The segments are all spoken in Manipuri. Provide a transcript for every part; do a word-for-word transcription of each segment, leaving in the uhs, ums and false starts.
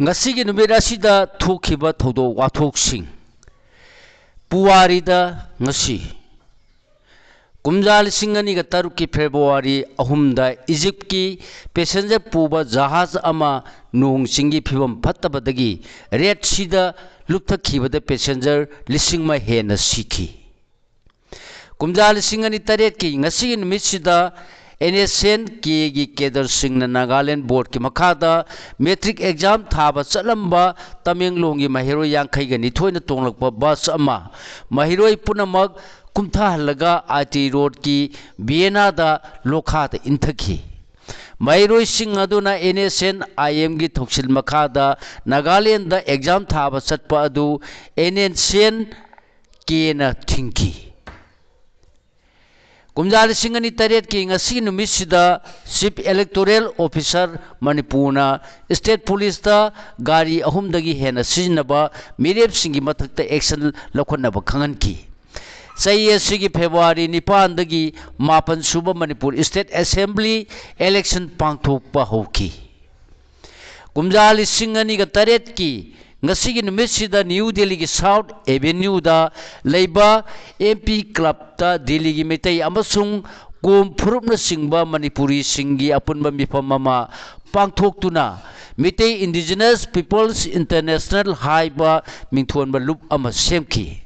ꯉꯁꯤꯒꯤ ꯅꯨꯃꯤꯠ ꯑꯁꯤꯗ ꯊꯣꯛꯈꯤꯕ ꯊꯧꯗꯣꯛ ꯋꯥꯊꯣꯛꯁꯤꯡ꯫ ꯄꯨꯋꯥꯔꯤꯗ ꯉꯁꯤ꯫ ꯀꯨꯝꯖꯥ ꯂꯤꯁꯤꯡ ꯑꯅꯤꯒ ꯇꯔꯨꯛꯀꯤ ꯐꯦꯕ꯭ꯔꯨꯋꯥꯔꯤ ꯑꯍꯨꯝꯗ ꯏꯖꯤꯞꯀꯤ passenger ꯄꯨꯕ ꯖꯍꯥꯖ ꯑꯃ ꯅꯣꯡ ꯆꯤꯡꯒꯤ ꯐꯤꯕꯝ ꯐꯠꯇꯕꯗꯒꯤ Red Seaꯗ ꯂꯨꯞꯊꯈꯤꯕꯗ passenger ꯂꯤꯁꯤꯡ ꯑꯃ ꯍꯦꯟꯅ ꯁꯤꯈꯤ꯫ ꯀꯨꯝꯖꯥ ꯂꯤꯁꯤꯡ ꯑꯅꯤ ꯇꯔꯦꯠꯀꯤ ꯉꯁꯤꯒꯤ ꯅꯨꯃꯤꯠꯁꯤꯗ NSCN-Kꯒꯤ cadreꯁꯤꯡꯅ ꯅꯥꯒꯥꯂꯦꯟ boardꯀꯤ ꯃꯈꯥꯗ matric exam ꯊꯥꯕ ꯆꯠꯂꯝꯕ ꯇꯃꯦꯡꯂꯣꯡꯒꯤ ꯃꯍꯩꯔꯣꯏ ꯌꯥꯡꯈꯩꯒ ꯅꯤꯊꯣꯏꯅ ꯇꯣꯡꯂꯛꯄ bus ꯑꯃ ꯃꯍꯩꯔꯣꯏ ꯄꯨꯝꯅꯃꯛ ꯀꯨꯝꯊꯍꯜꯂꯒ IT Roadꯀꯤ ꯕꯤꯌꯦꯅꯥꯗ ꯂꯣꯈꯥꯗ ꯏꯟꯊꯈꯤ꯫ ꯃꯍꯩꯔꯣꯏꯁꯤꯡ ꯑꯗꯨꯅ NSCN-IMꯒꯤ ꯊꯧꯁꯤꯜ ꯃꯈꯥꯗ ꯅꯥꯒꯥꯂꯦꯟꯗ exam ꯊꯥꯕ ꯆꯠꯄ ꯑꯗꯨ NSCN-Kꯅ ꯊꯤꯡꯈꯤ꯫ ꯀꯨꯝꯖꯥ ꯂꯤꯁꯤꯡ ꯑꯅꯤ ꯇꯔꯦꯠꯀꯤ ꯉꯁꯤꯒꯤ ꯅꯨꯃꯤꯠꯁꯤꯗ Chief Electoral Officer ꯃꯅꯤꯄꯨꯔꯅ state policeꯇ ꯒꯥꯔꯤ ꯑꯍꯨꯝꯗꯒꯤ ꯍꯦꯟꯅ ꯁꯤꯖꯤꯟꯅꯕ ꯃꯤꯔꯦꯞꯁꯤꯡꯒꯤ ꯃꯊꯛꯇ action ꯂꯧꯈꯠꯅꯕ ꯈꯪꯍꯟꯈꯤ꯫ ꯆꯍꯤ ꯑꯁꯤꯒꯤ ꯐꯦꯕ꯭ꯔꯨꯋꯥꯔꯤ ꯅꯤꯄꯥꯟꯗꯒꯤ ꯃꯥꯄꯟ ꯁꯨꯕ ꯃꯅꯤꯄꯨꯔ State Assembly election ꯄꯥꯡꯊꯣꯛꯄ ꯍꯧꯈꯤ꯫ ꯀꯨꯝꯖꯥ ꯂꯤꯁꯤꯡ ꯑꯅꯤꯒ ꯇꯔꯦꯠꯀꯤ ꯉꯁꯤꯒꯤ ꯅꯨꯃꯤꯠꯁꯤꯗ ꯅ꯭ꯌꯨ ꯗꯤꯜꯂꯤꯒꯤ South Avenueꯗ ꯂꯩꯕ MP Clubꯇ ꯗꯤꯜꯂꯤꯒꯤ ꯃꯤꯇꯩ ꯑꯃꯁꯨꯡ ꯀꯣꯝ ꯐꯨꯔꯨꯞꯅꯆꯤꯡꯕ ꯃꯅꯤꯄꯨꯔꯤꯁꯤꯡꯒꯤ ꯑꯄꯨꯟꯕ ꯃꯤꯐꯝ ꯑꯃ ꯄꯥꯡꯊꯣꯛꯇꯨꯅ ꯃꯤꯇꯩ Indigenous Peoples International ꯍꯥꯏꯕ ꯃꯤꯡꯊꯣꯟꯕ ꯂꯨꯞ ꯑꯃ ꯁꯦꯝꯈꯤ꯫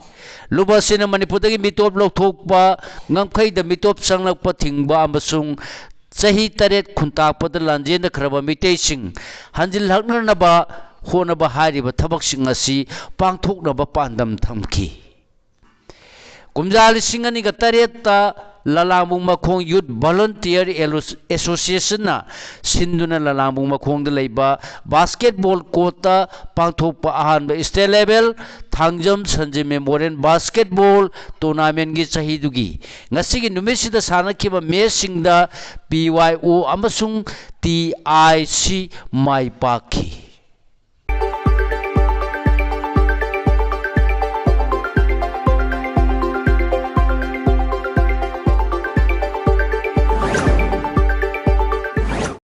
ꯂꯨꯞ ꯑꯁꯤꯅ ꯃꯅꯤꯄꯨꯔꯗꯒꯤ ꯃꯤꯇꯣꯞ ꯂꯧꯊꯣꯛꯄ, ꯉꯝꯈꯩꯗ ꯃꯤꯇꯣꯞ ꯆꯪꯂꯛꯄ ꯊꯤꯡꯕ ꯑꯃꯁꯨꯡ ꯆꯍꯤ ꯇꯔꯦꯠ ꯈꯨꯟꯇꯥꯛꯄꯗ ꯂꯥꯟꯖꯦꯟꯅꯈ꯭ꯔꯕ ꯃꯤꯇꯩꯁꯤꯡ ꯍꯟꯖꯤꯜꯂꯛꯅꯅꯕ ꯍꯣꯠꯅꯕ ꯍꯥꯏꯔꯤꯕ ꯊꯕꯛꯁꯤꯡ ꯑꯁꯤ ꯄꯥꯡꯊꯣꯛꯅꯕ ꯄꯥꯟꯗꯝ ꯊꯝꯈꯤ꯫ ꯀꯨꯝꯖꯥ ꯂꯤꯁꯤꯡ ꯑꯅꯤꯒ ꯇꯔꯦꯠꯇ ꯂꯂꯥꯡꯕꯨꯡ ꯃꯈꯣꯡ Youth Volunteer Associationꯅ ꯁꯤꯟꯗꯨꯅ ꯂꯂꯥꯡꯕꯨꯡ ꯃꯈꯣꯡꯗ ꯂꯩꯕ basketball courtꯇ ꯄꯥꯡꯊꯣꯛꯄ ꯑꯍꯥꯟꯕ state level Thangjam Sanjit Memorial Basketball Tournamentꯀꯤ ꯆꯍꯤꯗꯨꯒꯤ ꯉꯁꯤꯒꯤ ꯅꯨꯃꯤꯠꯁꯤꯗ ꯁꯥꯟꯅꯈꯤꯕ matchꯁꯤꯡꯗ PYO ꯑꯃꯁꯨꯡ TIC ꯃꯥꯏ ꯄꯥꯛꯈꯤ꯫